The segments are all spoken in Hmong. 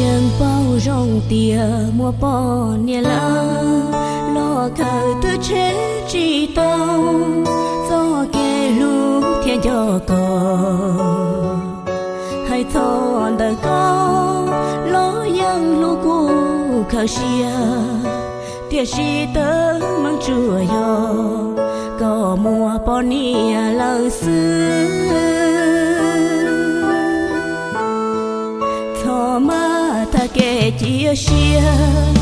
Yeej paub zoo tias muaj poj niam lawm los kawm twb tshem tsis tau txoj kev hlub thiab nco koj. Hais txog ntawm koj los yeej hlub kuj khaws siab, tiam sis teeb meem tsuas yog koj muaj poj niam lawm xwb. Txhob maj tag kev cia siab,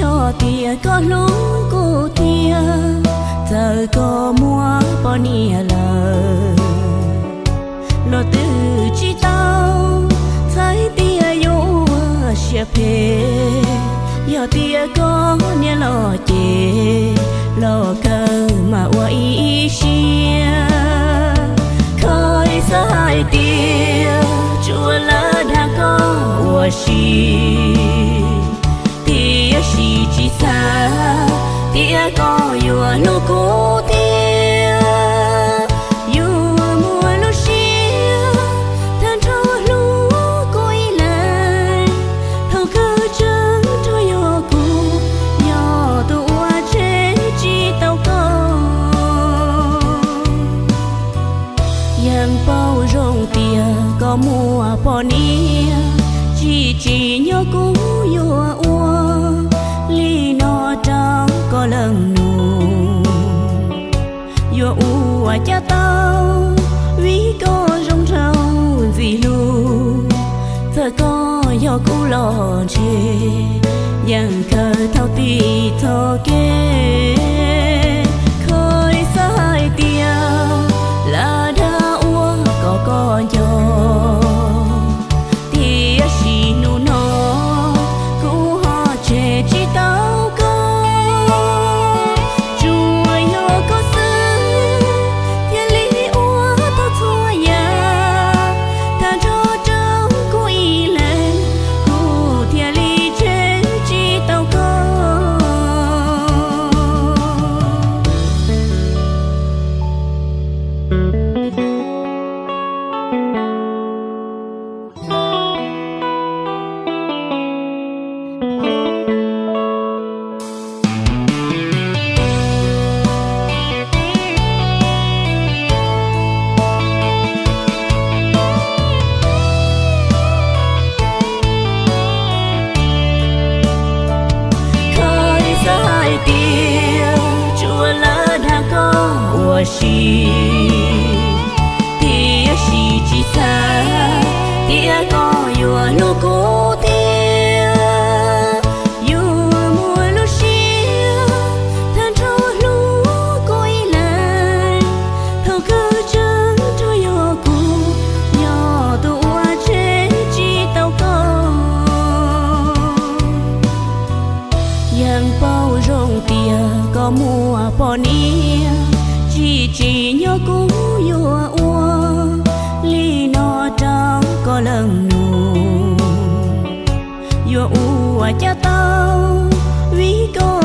yog tias koj hlub kuv tiag, txawm koj muaj poj niam lawm los twb tsis tau txhais tias yuav ua siab phem. Yog tias koj niam los ces los kawg mas ua ib siab. Koj xav hais tias tsuas lawv dag koj ua si, tiam sis tsis xav tias koj yuav hlub kuv tiag. Yuav muaj lub siab tag nrho hlub kuv ib leeg, thaum kawg tseeb nrho yog kuv yog tus ua tshem tsis tau koj. Yeej paub zoo tias koj muaj poj niam, tsis tsim nyog kuv yuav ua li no rau koj leej nus. Yuav ua cas tau, vim koj zoo nraug ntxim hlub. Txawm koj yog kuv los ntshe yeej kawg thaum tib txoj kev. Koj xav hais tias lawv dag ua kom koj nco, tiam sis hnub no kuv ho tshem tsis tau koj. Tsuas yog koj xwb thiaj li ua tau txhua yam, tag nrho rau kuv ib leeg, kuv thiaj li tshem tsis tau koj. Koj xav hais tias tsuas lawv dag koj ua si, tiam sis tsis xav tias koj yuav hlub kuv tiag. Yuav muaj lub siab tag nrho hlub kuv ib leeg, thaum kawg tseeb nrho yog kuv yog tus ua tshem tsis tau koj. Yeej paub zoo tias koj muaj poj niam, tsis tsim nyog kuv yuav ua li no rau koj leej nus. Yuav ua cas tau, vim koj